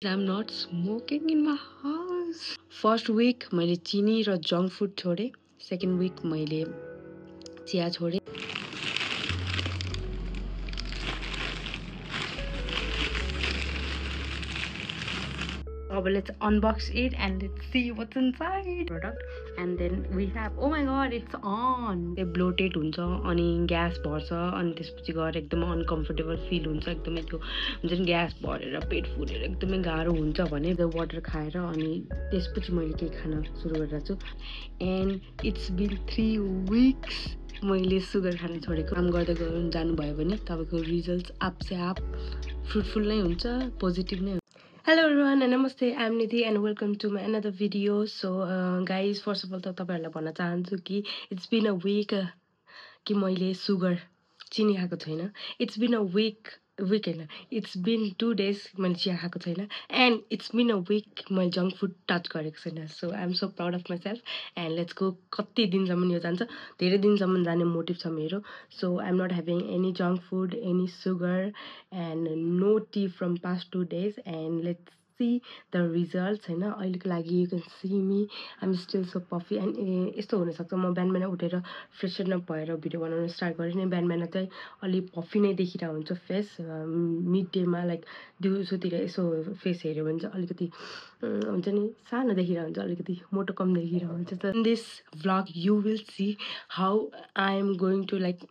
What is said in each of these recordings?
I'm not smoking in my house. First week मैले चिनी र जङ्क फुड छोडेँ. सेकेन्ड विक मैले चिया छोडेँ. Let's unbox it and let's see what's inside product. And then we have, oh my god, it's on. Bloated हुन्छ अनि gas भर्छ अनि त्यसपछि गएर एकदम अनकम्फर्टेबल फिल हुन्छ. एकदमै त्यो हुन्छ नि ग्यास भरेर पेट फुलेर एकदमै गाह्रो हुन्छ भने त्यो वाटर खाएर अनि त्यसपछि मैले केही खान सुरु गरेर छु. एन्ड इट्स बिन 3 weeks मैले सुगर खान छोडेको. काम गर्दै जानुभयो भने तपाईँको रिजल्ट्स आपसे आप फ्रुटफुल नै हुन्छ, पोजिटिभ नै हुन्छ. Hello everyone and namaste, I'm Nidhi and welcome to my another video. So guys, first of all तपाईहरुलाई भन्न चाहन्छु कि it's been a week कि मैले सुगर चिनी खाएको छैन. It's been a week हैन, it's been 2 days मैले चिया खाएको छैन and it's been a week मैले जङ्क फुड टच गरेको छैन. So I'm so proud of myself and let's go. कति दिनसम्म यो जान्छ, धेरै दिनसम्म जाने मोटिभ छ मेरो. So I'm not having any junk food, any sugar and no tea from past 2 days and let's see the results हैन. अहिलेको लागि you can see me, I'm still so puffy and यस्तो हुन सक्छ म बिहान उठेर फ्रेसन अप भएर भिडियो बनाउन स्टार्ट गरेँ नि बिहान चाहिँ अलि पफी नै देखिरहेको हुन्छ फेस. मिड डेमा लाइक दिउँसोतिर यसो फेस हेऱ्यो भने चाहिँ अलिकति हुन्छ नि सानो देखिरहेको हुन्छ, अलिकति मोटो कम देखिरहेको हुन्छ. In this vlog you will see how I am going to like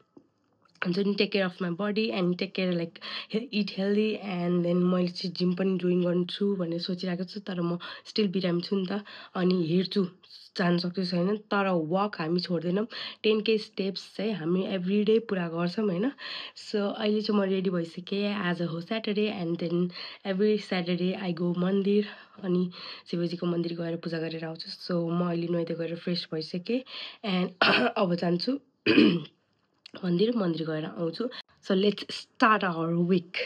हुन्छ नि take care of my body and take care like it healthy. And then मैले चाहिँ जिम पनि जोइन गर्छु भनेर सोचिरहेको छु, तर म स्टिल बिरामी छु नि त. अनि हेर्छु जान सक्छु छैन, तर वक हामी छोड्दैनौँ. 10K स्टेप्स चाहिँ हामी एभ्री डे पुरा गर्छौँ हैन. सो अहिले चाहिँ म रेडी भइसकेँ. आज हो Saturday and then every Saturday I go मन्दिर अनि शिवजीको मन्दिर गएर पूजा गरेर आउँछु. सो म अहिले नुहाइधुवाइ गरेर फ्रेस भइसकेँ एन्ड अब जान्छु मन्दिर गएर आउँछु. So let's start our week.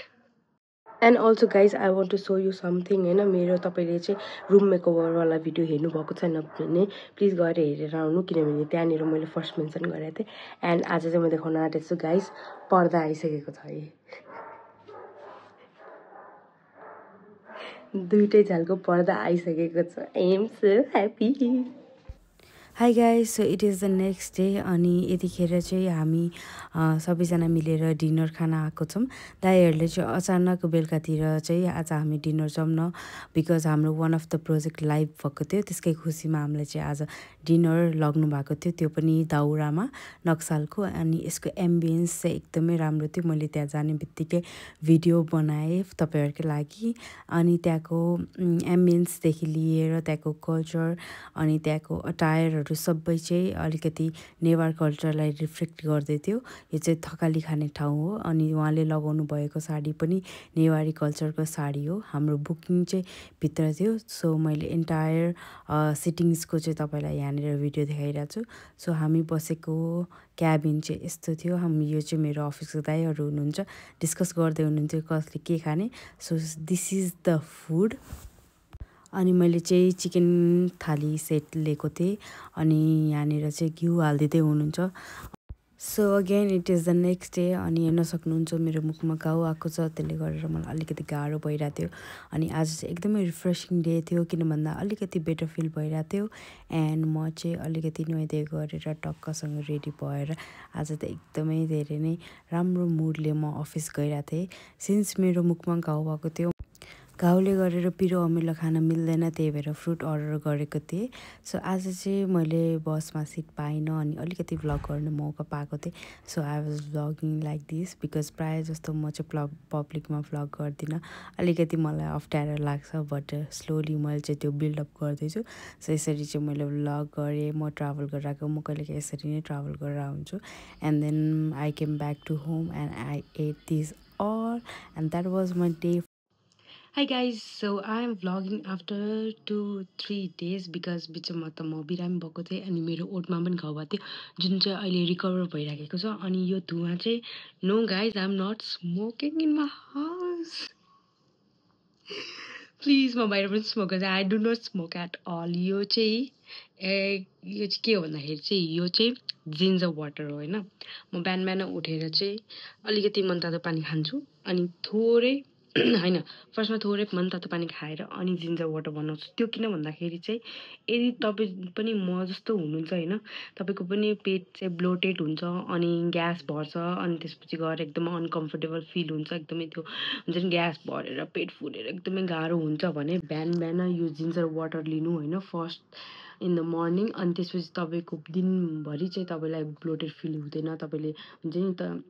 And also guys I want to show you something हैन. मेरो तपाईँले चाहिँ रुम मेकओभरवाला भिडियो हेर्नुभएको छैन भने प्लिज गएर हेरेर आउनु, किनभने त्यहाँनिर मैले फर्स्ट मेन्सन गरेको थिएँ. एन्ड आज चाहिँ म देखाउन आँटेको छु गाइज, पर्दा आइसकेको छ है. दुईटै झ्यालको पर्दा आइसकेको छ. I am so happy. Hi guys, so it is the next day अनि यतिखेर चाहिँ हामी सबैजना मिलेर डिनर खान आएको छौँ. दाइहरूले चाहिँ अचानक बेलुकातिर चाहिँ आज हामी डिनर जाउँ न, बिकज हाम्रो one of the project live भएको थियो. त्यसकै खुसीमा हामीलाई चाहिँ आज डिनर लग्नु भएको थियो, त्यो पनि दाउरामा नक्सालको. अनि यसको एम्बियन्स चाहिँ एकदमै राम्रो थियो. मैले त्यहाँ जाने बित्तिकै भिडियो बनाएँ तपाईँहरूकै लागि. अनि त्यहाँको एम्बियन्सदेखि लिएर त्यहाँको कल्चर अनि त्यहाँको अटायरहरू सबै चाहिँ अलिकति नेवार कल्चरलाई रिफ्लेक्ट गर्दै थियो. यो चाहिँ थकाली खाने ठाउँ हो अनि उहाँले लगाउनु भएको साडी पनि नेवारी कल्चरको साडी हो. हाम्रो बुकिङ चाहिँ भित्र थियो. सो मैले एन्टायर सिटिङ्सको चाहिँ तपाईँलाई यहाँनिर भिडियो देखाइरहेको छु. सो हामी बसेको क्याबिन चाहिँ यस्तो थियो. यो चाहिँ मेरो अफिसको दाइहरू हुनुहुन्छ, डिस्कस गर्दै हुनुहुन्थ्यो कसले के खाने. So this is the food. अनि मैले चाहिँ चिकन थाली सेट लिएको थिएँ अनि यहाँनिर चाहिँ घिउ हालिदिँदै हुनुहुन्छ. So again it is the next day. अनि हेर्न सक्नुहुन्छ मेरो मुखमा घाउ आएको छ, त्यसले गरेर मलाई अलिकति गाह्रो भइरहेको थियो. अनि आज चाहिँ एकदमै रिफ्रेसिङ डे थियो, किन भन्दा अलिकति बेटर फिल भइरहेको थियो. एन्ड म चाहिँ अलिकति नुहाइधुवाइ गरेर टक्कसँग रेडी भएर आज त एकदमै धेरै नै राम्रो मुडले म अफिस गइरहेको थिएँ. सिन्स मेरो मुखमा घाउ भएको थियो, घाउले गरेर पिरो अमिलो खान मिल्दैन, त्यही भएर फ्रुट अर्डर गरेको थिएँ. सो आज चाहिँ मैले बसमा सिट पाइनँ अनि अलिकति भ्लग गर्ने मौका पाएको थिएँ. So I was vlogging like this because प्रायः जस्तो म चाहिँ पब्लिकमा भ्लग गर्दिनँ. अलिकति मलाई अप्ठ्यारो लाग्छ, बट स्लोली मैले चाहिँ त्यो बिल्डअप गर्दैछु. सो यसरी चाहिँ मैले भ्लग गरेँ. म ट्राभल गरेर आएको, म कहिलेकाहीँ यसरी नै ट्राभल गरेर आउँछु. And then I came back to home and I ate this all and that was my day. Hi guys, so I am vlogging after 2-3 days because बिचमा त म बिरामी भएको थिएँ अनि मेरो ओठमा पनि घाउ भएको थियो, जुन चाहिँ अहिले रिकभर भइराखेको छ. अनि यो धुवा चाहिँ no guys, I am not smoking in my house. Please म बाहिर पनि स्मोक गर्छु. I do not smoke at all. यो चाहिँ के हो भन्दाखेरि चाहिँ यो चाहिँ जिन्जर वाटर हो होइन. म बिहान उठेर चाहिँ अलिकति मनतातो पानी खान्छु अनि थोरै होइन फर्स्टमा थोरै मनतातो पानी खाएर अनि जिन्जर वाटर बनाउँछु। त्यो किन भन्दाखेरि चाहिँ यदि तपाईँ पनि म जस्तो हुनुहुन्छ होइन, तपाईँको पनि पेट चाहिँ ब्लोटेड हुन्छ अनि ग्यास भर्छ अनि त्यसपछि गएर एकदमै अनकम्फर्टेबल फिल हुन्छ, एकदमै त्यो हुन्छ नि ग्यास भरेर पेट फुलेर एकदमै गाह्रो हुन्छ भने बिहान बिहान यो जिन्जर वाटर लिनु होइन फर्स्ट इन द मर्निङ। अनि त्यसपछि तपाईँको दिनभरि चाहिँ तपाईँलाई ब्लोटेड फिल हुँदैन, तपाईँले हुन्छ नि त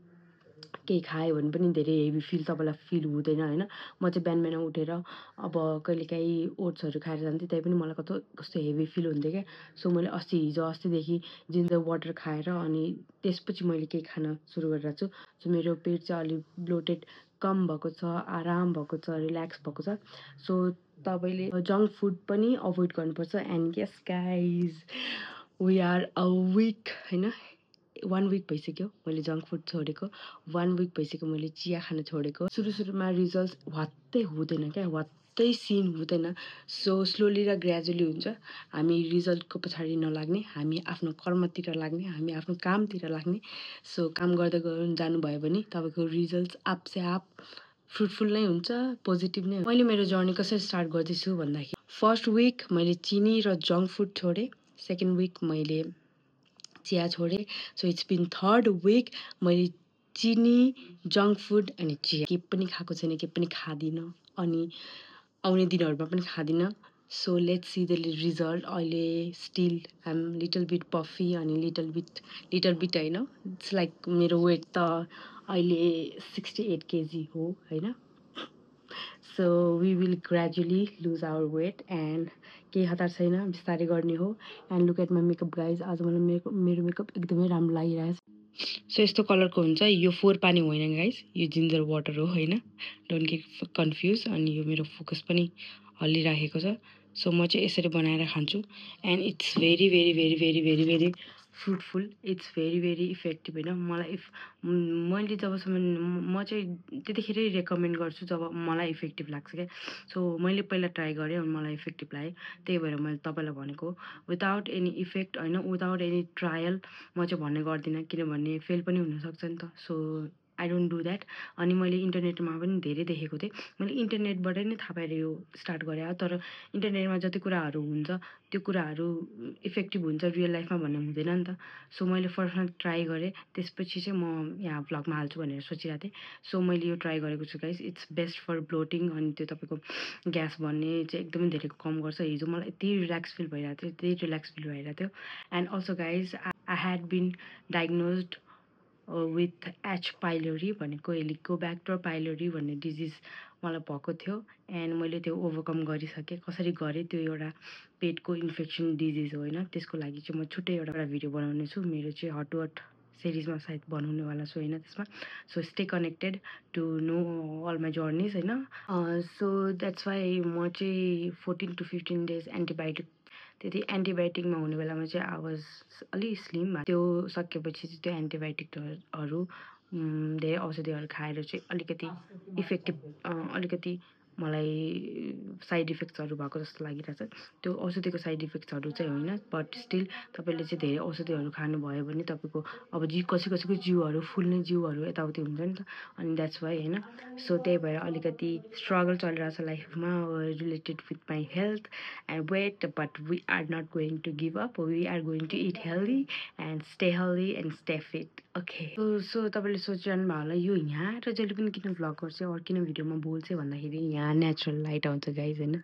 केही खायो भने पनि धेरै हेभी फिल तपाईँलाई फिल हुँदैन होइन। म चाहिँ बिहान बिहान उठेर अब कहिलेकाहीँ ओट्सहरू खाएर जान्थेँ, त्यही पनि मलाई कस्तो हेभी फिल हुन्थ्यो क्या। सो मैले हिजो अस्तिदेखि जिन्जर वाटर खाएर अनि त्यसपछि मैले केही खान सुरु गरिरहेको छु। सो मेरो पेट चाहिँ अलिक ब्लोटेड कम भएको छ, आराम भएको छ, रिल्याक्स भएको छ। सो तपाईँले जङ्क फुड पनि अभोइड गर्नुपर्छ। And yes guys, we are a week होइन, 1 विक भइसक्यो मैले जङ्क फुड छोडेको, 1 विक भइसक्यो मैले चिया खान छोडेको। सुरुमा रिजल्ट वात्तै हुँदैन क्या, वात्तै सिन हुँदैन। सो स्लोली र ग्रेजुअली हुन्छ। हामी रिजल्टको पछाडि नलाग्ने, हामी आफ्नो कर्मतिर लाग्ने, हामी आफ्नो कामतिर लाग्ने। सो काम गर्दै जानुभयो भने तपाईँको रिजल्ट आपसे आप फ्रुटफुल नै हुन्छ, पोजिटिभ नै हुन्छ। मैले मेरो जर्नी कसरी स्टार्ट गर्दैछु भन्दाखेरि फर्स्ट विक मैले चिनी र जङ्क फुड छोडेँ, सेकेन्ड विक मैले चिया छोडेँ। So it's been 3rd week मैले चिनी, जङ्क फुड अनि चिया केही पनि खाएको छैन, केही पनि खाँदिनँ अनि आउने दिनहरूमा पनि खाँदिनँ। So let's see the result. अहिले still I am little bit puffy अनि लिटल बिट होइन, इट्स लाइक मेरो वेट त अहिले 68 केजी हो होइन। So we will gradually lose our weight and केही हतार छैन, बिस्तारै गर्ने हो। And look at my makeup guys, आज मलाई मेरो मेकअप एकदमै राम्रो लागिरहेछ। सो यस्तो कलरको हुन्छ, यो 4 पानी होइन गाइज, यो जिन्जर वाटर हो होइन, डोन्ट गेट कन्फ्युज। अनि यो मेरो फोकस पनि हल्लिराखेको छ। सो म चाहिँ यसरी बनाएर खान्छु and it's very very very very very very fruitful, it's very very effective होइन। मलाई मैले जबसम्म म चाहिँ त्यतिखेरै रेकमेन्ड गर्छु जब मलाई इफेक्टिभ लाग्छ क्या। सो मैले पहिला ट्राई गरेँ अनि मलाई इफेक्टिभ लाग्यो, त्यही भएर मैले तपाईँलाई भनेको। विदाउट एनी इफेक्ट होइन, विदाउट एनी ट्रायल म चाहिँ भन्ने गर्दिनँ, किनभने फेल पनि हुनसक्छ नि त। So I don't do that. अनि मैले इन्टरनेटमा पनि धेरै देखेको थिएँ, मैले इन्टरनेटबाट नै थाहा पाएर यो स्टार्ट गरेँ। तर इन्टरनेटमा जति कुराहरू हुन्छ त्यो कुराहरू इफेक्टिभ हुन्छ रियल लाइफमा भन्ने हुँदैन नि त। सो मैले फर्स्टमा ट्राई गरेँ, त्यसपछि चाहिँ म यहाँ भ्लगमा हाल्छु भनेर सोचिरहेको थिएँ। सो मैले यो ट्राई गरेको छु गाइस, इट्स बेस्ट फर ब्लोटिङ अनि त्यो तपाईँको ग्यास भन्ने चाहिँ एकदमै धेरै कम गर्छ। हिजो मलाई यति रिल्याक्स फिल भइरहेको थियो, and also guys I had been diagnosed with H pylori भनेको हेलिकोब्याक्टर पाइलोरी भन्ने डिजिज मलाई भएको थियो। एन्ड मैले त्यो ओभरकम गरिसकेँ। कसरी गरेँ, त्यो एउटा पेटको इन्फेक्सन डिजिज हो होइन, त्यसको लागि चाहिँ म छुट्टै एउटा भिडियो बनाउने छु। मेरो चाहिँ हट वट सिरिजमा सायद बनाउनेवाला छु होइन त्यसमा। So stay connected to know all my journeys होइन। सो द्याट्स वाइ म चाहिँ 14 to 15 डेज एन्टिबायोटिक, त्यति एन्टिबायोटिकमा हुने बेलामा चाहिँ आवाज अलि स्लिम, त्यो सकेपछि चाहिँ त्यो एन्टिबायोटिकहरू धेरै औषधिहरू खाएर चाहिँ अलिकति इफेक्टिभ, अलिकति मलाई साइड इफेक्ट्सहरू भएको जस्तो लागिरहेछ। त्यो औषधिको साइड इफेक्ट्सहरू चाहिँ होइन, बट स्टिल तपाईँले चाहिँ धेरै औषधिहरू खानुभयो भने तपाईँको अब कसैको जिउहरू फुल्ने जिउहरू यताउति हुन्छ नि त, अनि द्याट्स वाइ होइन। सो त्यही भएर अलिकति स्ट्रगल चलिरहेछ लाइफमा related with my health and weight, but we are not going to give up, we are going to eat healthy and stay healthy and stay fit. Okay, so तपाईँले सोचिरहनु भयो होला यो यहाँ र जहिले पनि किन भ्लग गर्छ अरू किन भिडियोमा बोल्छ भन्दाखेरि यहाँ नेचुरल लाइट आउँछ गाइज होइन।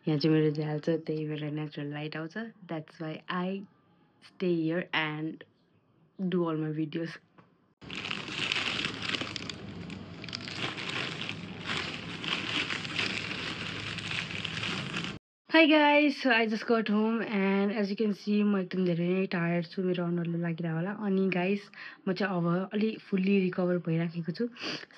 यहाँ चाहिँ मेरो झ्याल छ, त्यही भएर नेचुरल लाइट आउँछ। That's why I stay here and do all my videos. Hi guys, so I just got home and as you can see म एकदम धेरै नै टायर्ड छु, मेरो अनुहारले लागिरहेको होला। अनि गाइज म चाहिँ अब अलि फुल्ली रिकभर भइराखेको छु,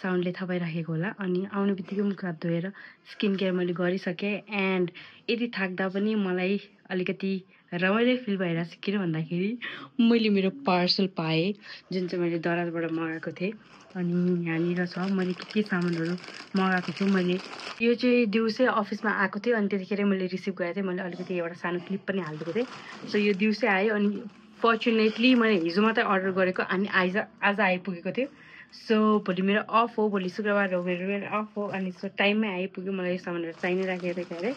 साउन्डले थाहा पाइराखेको होला। अनि आउने बित्तिकै मुख हात धोएर स्किन केयर मैले गरिसकेँ एन्ड यति थाक्दा पनि मलाई अलिकति रमाइलो फिल भइरहेको छ। किन भन्दाखेरि मैले मेरो पार्सल पाएँ जुन चाहिँ मैले दराजबाट मगाएको थिएँ। अनि यहाँनिर छ मैले के सामानहरू मगाएको छु। मैले यो चाहिँ दिउँसै अफिसमा आएको थियो अनि त्यतिखेरै मैले रिसिभ गरेको थिएँ। मैले अलिकति एउटा सानो क्लिप पनि हालिदिएको थिएँ। सो यो दिउँसै आयो अनि फर्चुनेटली मैले हिजो मात्रै अर्डर गरेको अनि आज आइपुगेको थियो। सो भोलि मेरो अफ हो, भोलि शुक्रबार हो, मेरो अफ हो। अनि सो टाइममै आइपुग्यो, मलाई यो सामानहरू चाहिने राखेको थियो अरे।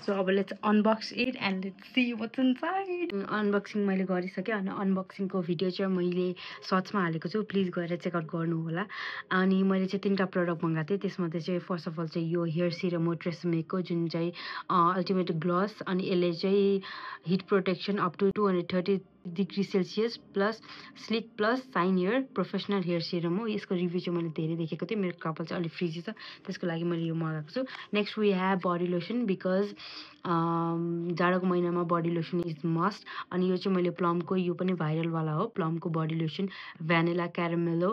सो अब let's unbox it and let's see what's inside. Unboxing मैले गरिसकेँ अनि अनबक्सिङको भिडियो चाहिँ मैले सर्चमा हालेको छु, प्लिज गएर चेकआउट गर्नु होला। अनि मैले चाहिँ 3टा प्रडक्ट मगाएको थिएँ, त्यसमध्ये चाहिँ फर्स्ट अफ अल चाहिँ यो हेयर सिरम हो ट्रेसेमेको, जुन चाहिँ अल्टिमेट ग्लोस। अनि यसले चाहिँ heat protection up to 230 degree Celsius plus slick plus shine hair professional hair serum हो। यसको रिभ्यू चाहिँ मैले धेरै देखेको थिएँ, मेरो कपाल चाहिँ अलिक फ्रिजी छ, त्यसको लागि मैले यो मगाएको छु। Next we have body lotion, because जाडोको महिनामा बडी लोसन इज मस्ट। अनि यो चाहिँ मैले प्लमको, यो पनि भाइरलवाला हो, प्लमको body lotion vanilla caramelo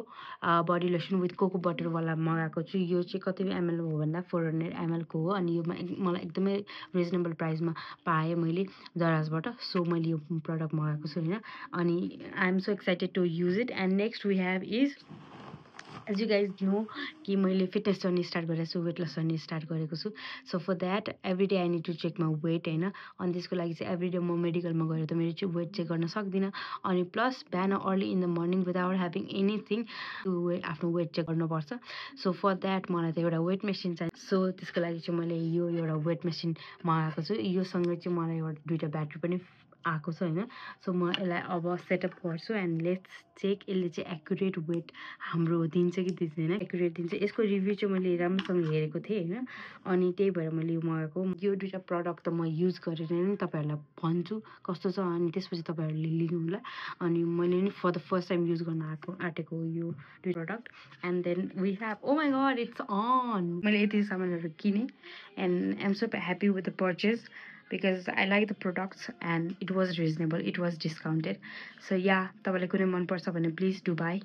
body lotion with cocoa बटरवाला मगाएको छु। यो चाहिँ कति एमएल हो भन्दा 400 एमएलको हो। अनि यो मलाई एकदमै रिजनेबल प्राइसमा पाएँ मैले जराजबाट, सो मैले यो प्रडक्ट मगाएको छु होइन। अनि I am so excited to use it. And next we have is, as you guys know कि मैले फिटनेस जर्नी स्टार्ट गरेको छु, वेट लस जर्नी स्टार्ट गरेको छु। So for that every day I need to check my weight होइन। अनि त्यसको लागि चाहिँ एभ्री डे म मेडिकलमा गएर त मेरो चाहिँ वेट चेक गर्न सक्दिनँ। अनि प्लस बिहान early in the morning without having anything आफ्नो वेट चेक गर्नुपर्छ। सो फर द्याट मलाई त एउटा वेट मेसिन चाहिन्छ। सो त्यसको लागि चाहिँ मैले यो एउटा वेट मेसिन मगाएको छु। योसँग चाहिँ मलाई एउटा 2टा ब्याट्री पनि आएको छ होइन। सो म यसलाई अब सेटअप गर्छु एन्ड लेट्स चेक यसले चाहिँ एक्युरेट वेट हाम्रो दिन्छ कि दिँदैन, एक्युरेट दिन्छ। यसको रिभ्यू चाहिँ मैले राम्रोसँग हेरेको थिएँ होइन। अनि त्यही भएर मैले यो मगाएको। यो 2टा प्रडक्ट त म युज गरेर नै तपाईँहरूलाई भन्छु कस्तो छ, अनि त्यसपछि तपाईँहरूले लिनु होला। अनि मैले नि for the first time use गर्न आँटेको यो 2 product. And then we have, oh my god it's on. मैले यति सामानहरू किनेँ and I am so happy with the purchase because I like the products and it was reasonable, it was discounted. So yeah, तपाईलाई कुनै मन पर्छ भने please do buy.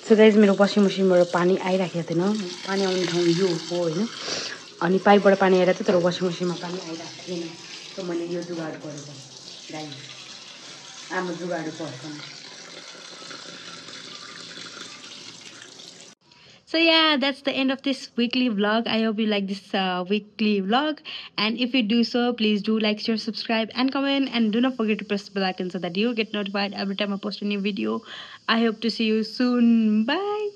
So guys, मेरो वासिङ मसिनबाट पानी आइराखेको थिएन, पानी आउने ठाउँ यो हो होइन। अनि पाइपबाट पानी आइरहेको थियो तर वासिङ मसिनमा पानी आइरहेको थिएन। सो मैले यो जुगाड गरेको गाइस, आमा जुगाड पर्छ। So yeah, that's the end of this weekly vlog. I hope you like this weekly vlog, and if you do so, please do like, share, subscribe and comment, and do not forget to press the bell icon so that you get notified every time I post a new video. I hope to see you soon. Bye.